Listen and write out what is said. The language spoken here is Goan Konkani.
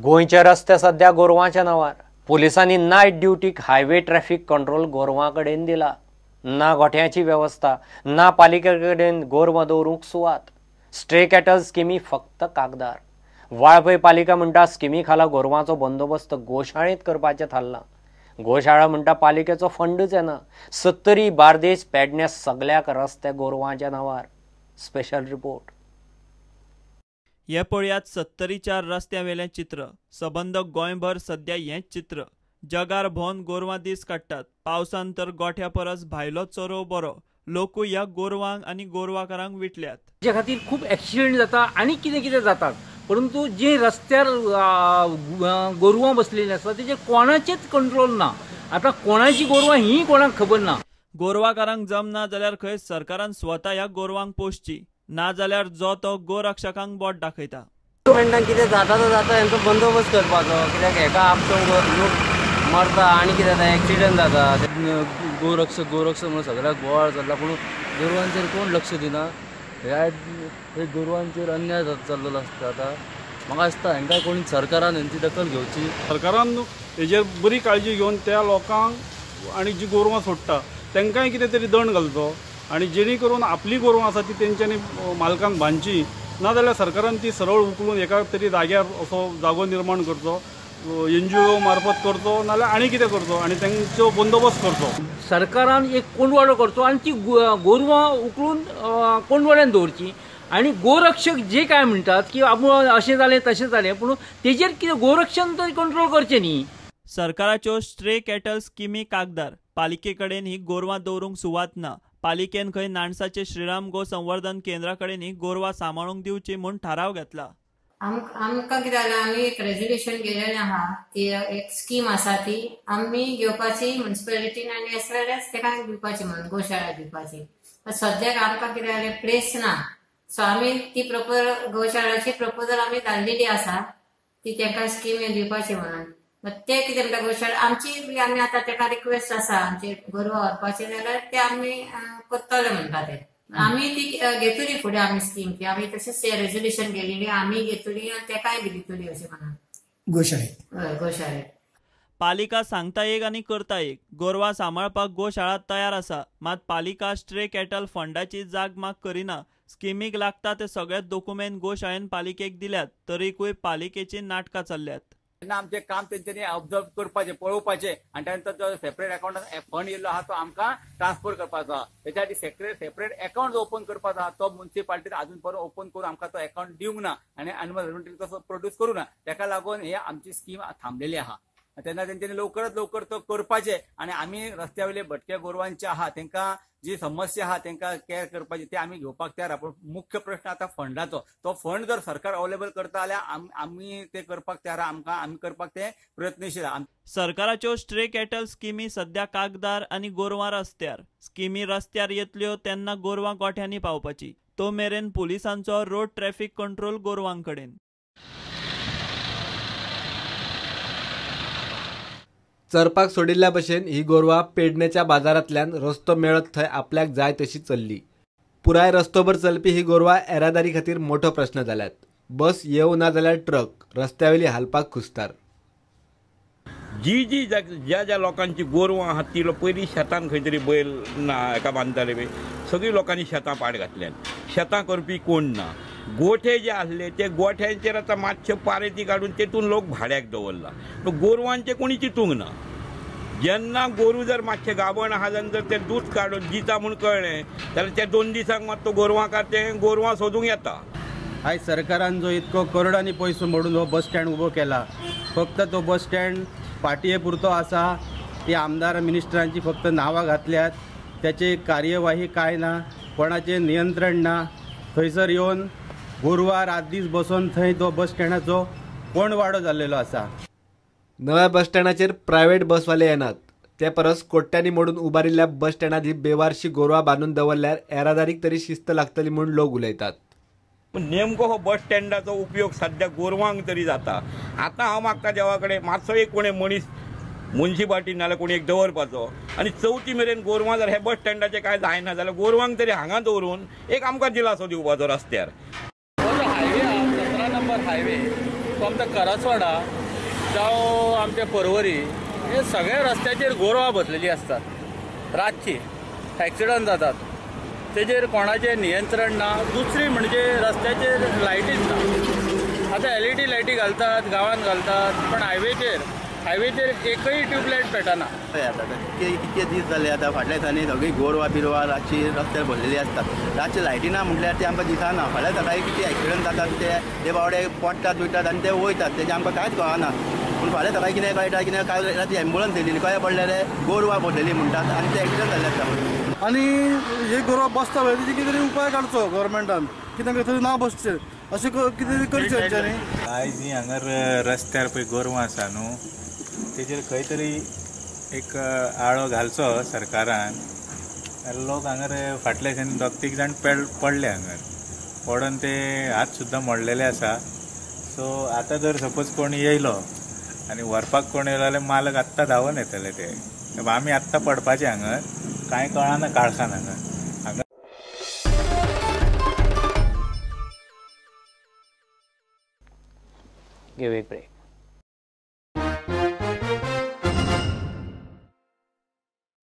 गोंयचे रस्ते सध्या गोरवांच्या नांवार. पोलिसांनी नायट ड्युटीक हायवे ट्रॅफिक कंट्रोल गोरवां कडेन दिला. ना गोठ्याची वेवस्था, ना पालिके कडेन गोरवां दवरूंक सुवात. स्ट्रे कॅटल स्किमी फक्त कागदार. वाळपय पालिका म्हणटा स्किमी खाला गोरवांचो बंदोबस्त गोशाळेंत करपाचें थारलां. गोशाळा म्हणटा पालिकेचो फंडच येना. सत्तरी, बार्देस, पेडणे सगल्याक रस्ते गोरवांच्या नांवार. Special report. हे पळयात सत्तरीच्या रस्त्यावेलें चित्र. सबंद गोंयभर सध्या हेंच चित्र. जगार भोंवन गोरवां दीस काडटात. पावसान तर गोठ्या परस भायलो चरोव बरो. लोकूय ह्या गोरवांक आनी गोरवाकारांक विटल्यात. तेच्या खातीर खूब एक्सिडंट जाता आनी कितें कितें जातात, परंतु जे रस्त्यार गोरवां बसलेलीं आसा तेजेर कोणाचेच कंट्रोल ना. आतां कोणाची गोरवां ही कोणाक खबर ना. गोरवाकारांक जमना जाल्यार खंय सरकारान स्वता ह्या गोरवांक पोसची, ना जाल्यार जो तो गोरक्षकांक बोट दाखयता. गव्हर्मेंटान कितें जाता तो जाता, हेंचो बंदोबस्त करपाचो. कित्याक हेका आपसूक लोक मरता आनी कितें जाता, एक्सिडंट जाता. गोरक्षक गोरक्षक म्हणून सगळ्याक बोवाळ चल्ला, पूण गोरवांचेर कोण लक्ष दिना. ह्या गोरवांचेर अन्याय चल्लेलो आसता. आतां म्हाका दिसता हेंकां कोणी सरकारान हेंची दखल घेवची. सरकारान हेजेर बरी काळजी घेवन त्या लोकांक आनी जी गोरवां सोडटा तांकांय कितें तरी दंड घालचो आनी जेणे करून आपली गोरवां आसा ती तेंच्यांनी मालकांक बांदची. ना जाल्यार सरकारान ती सरळ उखलून एका तरी जाग्यार असो जागो निर्माण करचो, एनजीओ मार्फत करचो, नाजाल्यार आनी कितें करचो आनी तांचो बंदोबस्त करचो. सरकारान एक कोंडवाडो करचो आनी ती गोरवां उखलून कोंडवाड्यान दवरची. आनी गोरक्षक जे काय म्हणटात की आपूण अशें जालें तशें जालें, पूण तेजेर कितें गोरक्षण तरी कंट्रोल करचें न्ही. सरकाराच्यो स्ट्रे कॅटल स्किमी कागदार. पालिके कडेन ही गोरवां दवरूंक सुवात ना. पालिकेन खंय नाणसाचे श्रीराम गो संवर्धन केंद्रा कडेन ही गोरवां सांबाळूंक दिवची म्हूण थाराव घेतला. आमकां कितें जालें, आमी एक रेजोल्युशन गेलेलें आहा, ती एक स्कीम आसा ती आमी घेवपाची म्युनिसिपालिटीन आनी एज वेल एज तेका दिवपाची म्हणून गोशाळा दिवपाची. सद्याक आमकां कितें जालें, प्लेस ना. सो आमी ती प्रोपर गोशाळाची प्रपोजल आमी धाडलेली आसा, ती तेका स्कीम दिवपाची म्हणून. ते कितें म्हणटा गोशाळा आमची, आमी आतां तेका रिक्वेस्ट आसा आमचे गोरवां व्हरपाचे जाल्यार ते आमी करतले म्हणटा ते. आमी ती घेतली फुडें आमी स्कीम ती आमी तशेंच रेजोल्युशन गेलेली आमी घेतली आनी तेकाय बी दितली अशें म्हणून गोशाळेत. हय, गोशाळेत. पालिका सांगता एक आनी करता एक. गोरवां सांबाळपाक गोशाळा तयार आसा, मात पालिका स्ट्रे कॅटल फंडाची जाग माग करिना. स्किमीक लागता ते सगळे दोकुमेंत गोशाळेन पालिकेक दिल्यात, तरीकूय पालिकेची नाटकां चल्ल्यात. तेन्ना आमचें काम तेंच्यांनी ऑब्जर्व करपाचें, पळोवपाचें आनी तांचो जो सेपरेट अकावंट फंड येयल्लो आहा तो आमकां ट्रान्सफर करपाचो आहा. तेच्या खातीर सेपरेट अकावंट ओपन करपाचो आहा, तो म्युनिसिपालिटीन आजून पर्यंत ओपन करून आमकां तो अकावंट दिवंक ना आनी एनिमल हजबंडरी तसो प्रोड्यूस करूं ना. तेका लागून हे आमची स्कीम थांबलेली आहा. तेन्ना तेंच्यांनी लवकरात लवकर तो करपाचें आनी आमी रस्त्या वयले भटक्या गोरवांचे आहा तेंकां जी समस्या आहा तेंकां कॅर करपाची ते आमी घेवपाक तयार आहा. पूण मुख्य प्रश्न आतां फंडाचो. तो फंड जर सरकार अवेलेबल करता जाल्यार आमी ते करपाक तयार आहा, आमकां आमी करपाक ते प्रयत्नशील आहा. सरकाराच्यो स्ट्रे कॅटल स्किमी सध्या कागदार आनी गोरवां रस्त्यार. स्किमी रस्त्यार येतल्यो तेन्ना गोरवां गोठ्यांनी पावपाची. तो मेरेन पुलिसांचो रोड ट्रॅफिक कंट्रोल गोरवांकडेन. चरपाक सोडिल्ल्या भशेन ही गोरवां पेडणेच्या बाजारांतल्यान रस्तो मेळत थंय आपल्याक जाय तशी चल्ली. पुराय रस्तोभर चलपी ही गोरवां येरादारी खातीर मोठो प्रश्न जाल्यात. बस येवं ना जाल्यार ट्रक रस्त्यावेली हालपाक खुस्तार. जी जी ज्या ज्या लोकांची गोरवां आहात ती पयलीं शेतान खंय तरी बैल ना एका बांदताले बी सगळीं लोकांनी शेतां पाड घातल्यात. शेतां करपी कोण ना. गोठे जे आसले ते गोठ्यांचेर आतां मातशे पारेती काडून तेतून लोक भाड्याक दवरला. गोरवांचें कोणी चिंतूंक ना. जेन्ना गोरू जर मातशें गाभण आहा जाल्यार जर तें दूद काडून दिता म्हूण कळ्ळें जाल्यार त्या 2 दिसांक मात तो गोरवांकार तें गोरवां सोदूंक येता. आयज सरकारान जो इतको करोडांनी पयसो मोडून हो बस स्टँड उबो केला, फक्त तो बस स्टँड पाटये पुरतो आसा. ती आमदार मिनिस्टरांची फक्त नांवां घातल्यात, त्याची कार्यवाही काय ना, कोणाचें नियंत्रण ना. थंयसर येवन गोरवां रात दीस बसून थंय तो बस स्टँडाचो कोंडवाडो जाल्लेलो आसा. नव्या बस स्टँडाचेर प्रायव्हेट बसवाले येनात, ते परस कोट्यांनी मोडून उबारिल्ल्या बस स्टँडात ही बेवारशी गोरवां बांदून दवरल्यार येरादारीक तरी शिस्त लागतली म्हूण लोक उलयतात. नेमको हो बस स्टँडाचो उपयोग सद्या गोरवांक तरी जाता. आतां हांव मागता देवा कडेन मातसो एक कोणे मनीस म्युनिसिपालिटी नाल्यार कोणी एक दवरपाचो आनी चवथी मेरेन गोरवां जर हे बस स्टँडाचें कांय जायना जाल्यार गोरवांक तरी हांगा दवरून एक आमकां दिलासो दिवपाचो रस्त्यार. हायवे 17 नंबर हायवे आमच्या करासवाडा जावं आमच्या परवरी हे सगळ्या रस्त्याचेर गोरवां बसलेली आसतात. रातची एक्सिडंट जातात, तेजेर कोणाचें नियंत्रण ना. दुसरी म्हणजे रस्त्याचेर लायटीच ना. आतां LED लायटी घालतात, गांवांत घालतात, पण हायवेचेर एकय ट्यूबलायट पेटना. आतां कितके दीस जाले आतां फाटल्या दिसांनी सगळीं गोरवां बिरवां रातची रस्त्यार भरलेली आसतात. रातची लायटी ना म्हटल्यार ते आमकां दिसना. फाल्यां सकाळीं कितें एक्सिडंट जातात ते बावडे पडटात बिडटात आनी ते वयतात, तेजें आमकां कांयच कळना. पूण फाल्यां सकाळीं कितें कळटा कितें काल राती एम्बुलन्स येयलेली, कशें पडलें रे गोरवां भरलेली म्हणटात आनी ते एक्सिडंट जाल्ले आसता. आनी हे गोरवां बसता पळय तेजे कितें तरी उपाय काडचो गव्हर्मेंटान की तांकां थंय ना बसचें अशें कितें तरी करचें तेंच्यांनी. आयज ही हांगर रस्त्यार पळय गोरवां आसा न्हू, तेजेर खंय तरी एक आळो घालचो सरकारान. लोक हांगर फाटल्या दिसांनी 2-3 जाण पडले हांगर, पडून ते हात सुद्दां मोडलेले आसा. सो आतां जर सपोज कोण येयलो आनी व्हरपाक कोण येयलो जाल्यार मालक आत्तां धांवून येतले ते. आमी आत्तां पडपाचे हांगर, कांय कळना काळखान हांगर. घेवया एक ब्रेक.